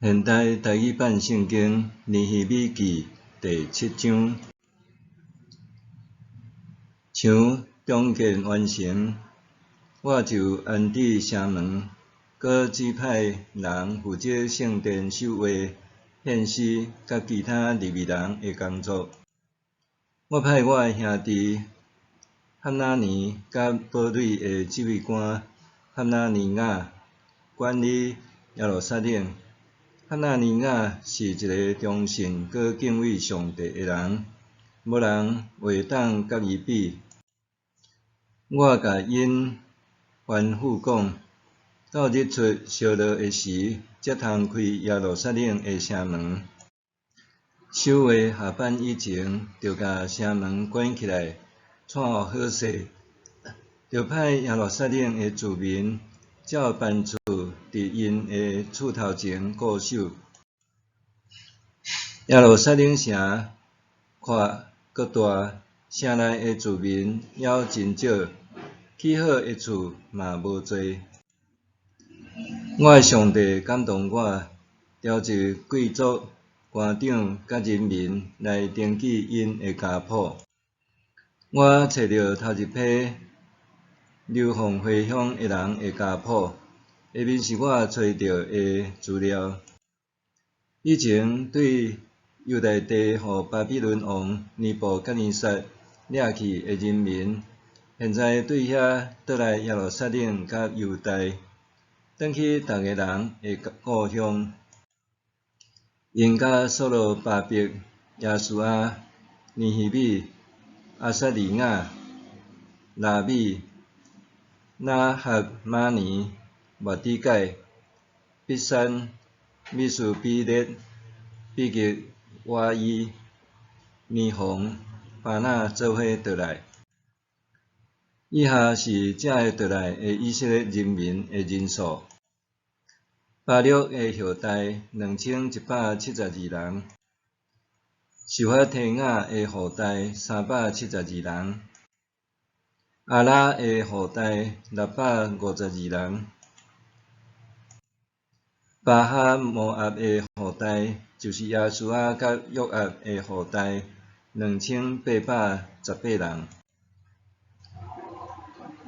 現代台語版聖經尼希米記第七章，牆重建完成，我就安置城門，閣指派人負責聖殿守衛、獻師佮其他利未人的工作。我派我的兄弟哈拿尼佮堡壘的指揮官哈拿尼雅管理耶路撒冷。哈拿尼雅是一个忠信閣敬畏上帝的人，無人會當佮伊比。我共𪜶吩咐講，到日出燒落的時，才通開耶路撒冷的城門。守衛下班以前，著共城門關起來，看予好勢，著派耶路撒冷的住民照班次佇𪜶的厝頭前固守。耶路撒冷城闊閣大，城內的住民猶真少，起好的厝嘛無濟。我的上帝感動我，召集貴族、官長佮人民來登記𪜶的家譜。我揣著頭一批流放回鄉的人的家譜，下面是我揣著的資料。以前對猶大地予巴比倫王尼布甲尼撒掠去的人民，現在對遐倒來耶路撒冷佮猶大，轉去逐个人的故鄉。𪜶佮所羅巴伯、耶書亞、尼希米、亞撒利雅、拉米、拿合瑪尼、末底改、畢珊、米斯比列、比吉瓦伊、尼宏、巴拿做伙倒來。以下是這个倒來的以色列人民的人數：巴錄的後代2172人，示法提雅的後代372人，亞拉的後代652人，巴哈摩押的後代，就是耶書亞佮約押的後代2818人，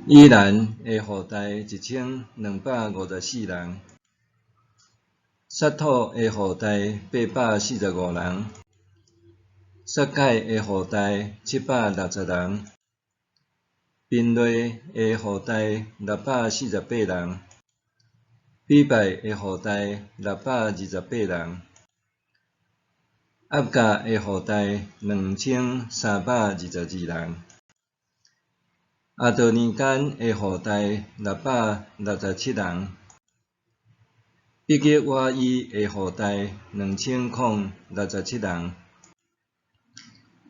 以蘭的後代1254人，撒土的後代845人，撒蓋的後代760人，賓瑞的後代648人，比拜的後代628人，押甲的後代2322人，亞多尼干的後代667人，比吉瓦伊的後代2067人，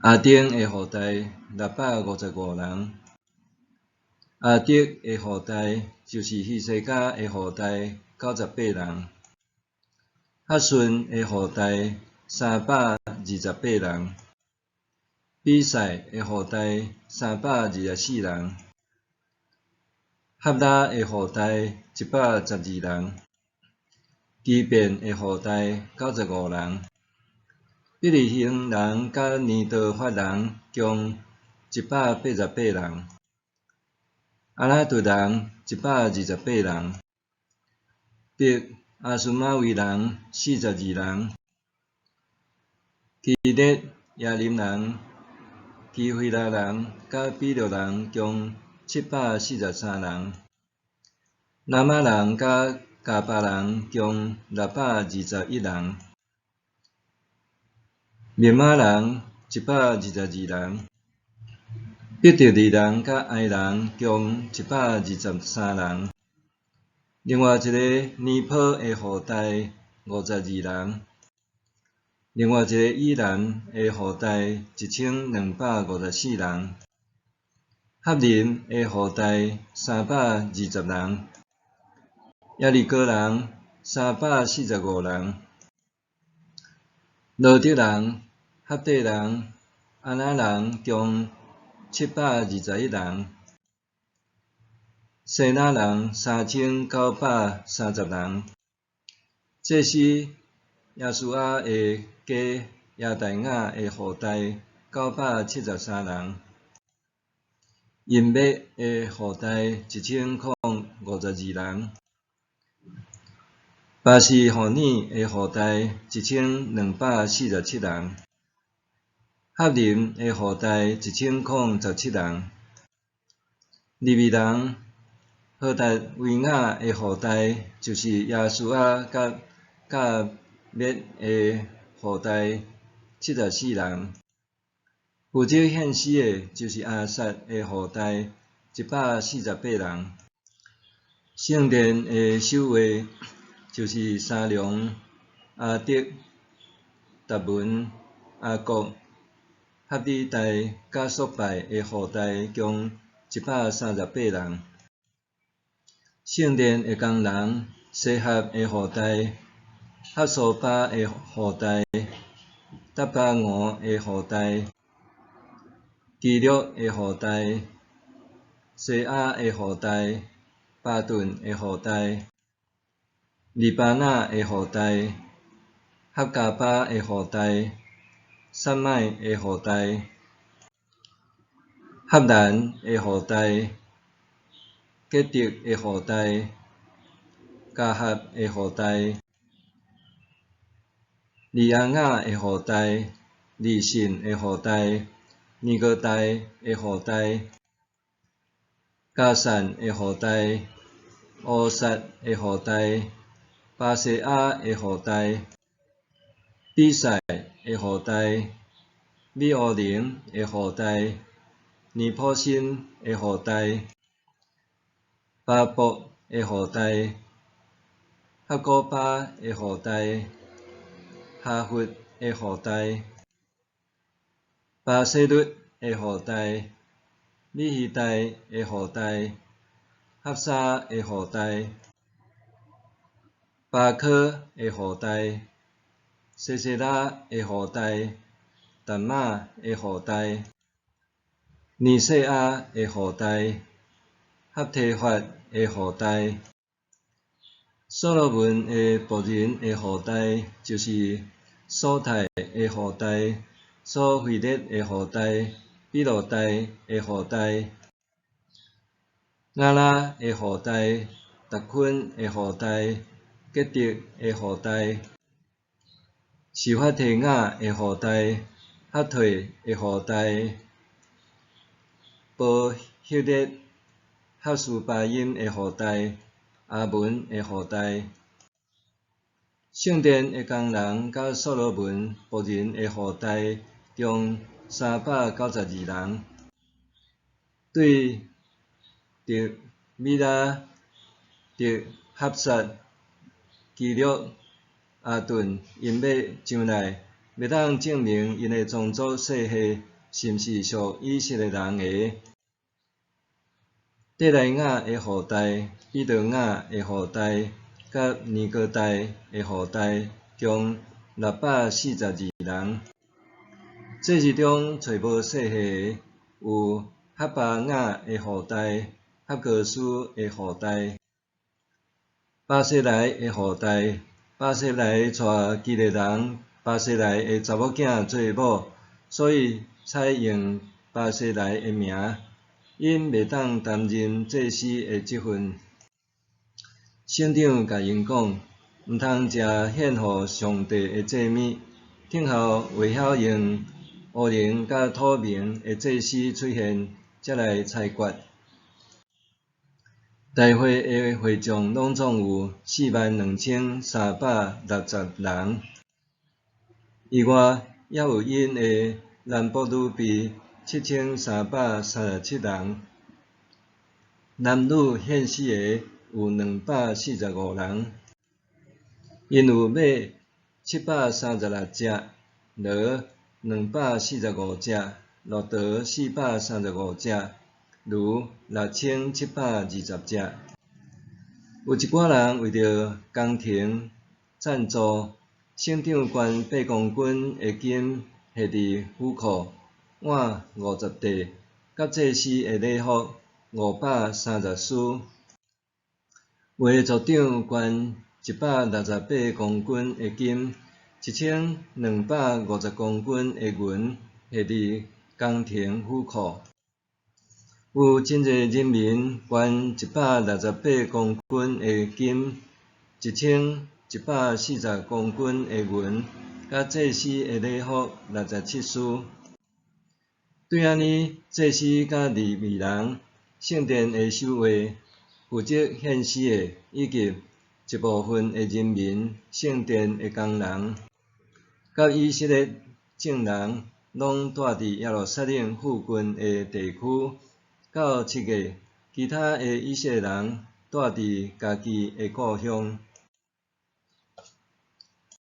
亞丁的後代655人，亞德的後代，就是希西家的後代98人，哈順的後代328人，比賽的後代324人，合拉的後代112人，基遍的後代95人，伯利恆人佮尼多法人共188人，亞拿突人128人，伯亞斯瑪威人42人，基列耶琳人、基非拉人佮比錄人共743人，拿瑪人佮迦巴人共621人，密瑪人122人，伯特利人佮埃人共123人，另外一个尼波的後代52人，另外一个以蘭的後代1254人，哈林的後代320人，耶利哥人345人，羅得人、哈底人、亞拿人共721人，西拿人3930人，祭司耶書亞的家耶大雅的後代973人。音麥的後代1052人。巴斯戶爾的後代1247人。哈琳的後代1017人。利未人何達維雅的後代，就是耶書亞佮甲滅的後代74人。負責獻詩的，就是亞薩的後代148人。聖殿的守衛，就是沙龍、亞德、達文、亞國、哈底大佮朔拜的後代共138人。聖殿的工人，西合的後代、哈蘇巴的後代、塔巴俄的後代、基略的後代、西亞的後代、巴頓的後代、利巴那的後代、哈加巴的後代、撒麥的後代、哈蘭的後代、吉德的後代、加合的後代、利亞雅的後代、利信的後代、尼哥大的後代、加散的後代、烏撒的後代、巴西亞的後代、比賽的後代、米烏寧的後代、尼普辛的後代、巴博的後代、哈古巴的後代、哈弗的後代、巴西律的後代、米希大的後代、哈沙的後代、巴科的後代、西西拉的後代、但瑪的後代、尼細亞的後代、哈提法的後代。所羅門的僕人的後代，就是瑣太的後代、瑣斐列的後代、比羅大的後代、亞拉的後代、達坤的後代、吉德的後代、示法提雅的後代、哈退的後代、波赫列哈斯巴音的後代、阿文的後代。聖殿的工人佮所羅門僕人的後代共392人。對特米拉、特哈薩、基略、阿頓，𪜶欲上來，欲當證明𪜶的宗族世系是毋是屬以色列人的。底來雅的後代、比羅雅的後代、佮尼哥大的後代，共642人。祭司中揣無世系的，有哈巴雅的後代、哈哥斯的後代、巴西萊的後代。巴西萊娶基列人巴西萊的查某囝做某，所以採用巴西萊的名。𪜶袂當擔任祭司的職分。省長共𪜶講，毋通食獻予上帝的祭物，等候會曉用烏陵佮土明的祭司出現，才來裁決。大會的會眾攏總有42360人。以外，猶有𪜶的男僕女婢7337人。男女獻詩的有245人。𪜶有馬736隻，驢245隻，駱駝435隻，驢6720隻。有一寡人為著工程贊助，省長捐8公斤的金下佇府庫，碗50塊，佮祭司的禮服530絲。有的族長捐168公斤的金， 1250公斤的銀下佇宮廷府庫。有真濟人民捐168公斤的金，1140公斤的銀，佮祭司的禮服67束。對按呢，祭司佮利未人、聖殿的守衛、負責獻祭的，以及一部分的人民、聖殿的工人，佮以色列眾人，攏蹛佇耶路撒冷附近的地區。到7月，其他的以色列人蹛佇家己的故鄉。